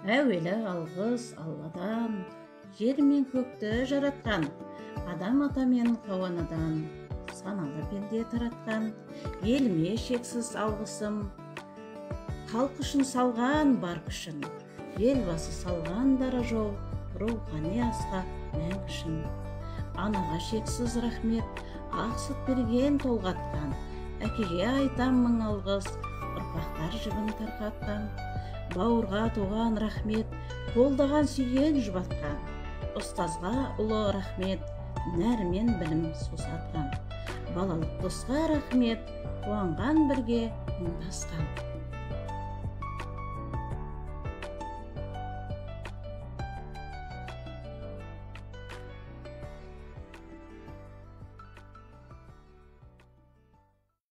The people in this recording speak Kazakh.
Әуелі алғыс Алладан, жер мен көкті жаратқан, Адам ата мен Хауа анадан саналы пенде таратқан. Еліме шексіз алғысым, халық үшін салған бар күшін, Елбасы салған дара жол, рухани асқа мәңгі үшін. Анаға шексіз рахмет, ақ сүт берген толғатқан, әкеге айтам мың алғыс, ұрпақтар жібін тарқатқан. Бауырға туған рахмет, қолдаған, сүйген, жұбатқан, ұстазға ұлы рахмет, нәрімен білім сусатқан. Балалық досқа рахмет, қуанған бірге мұңдасқан.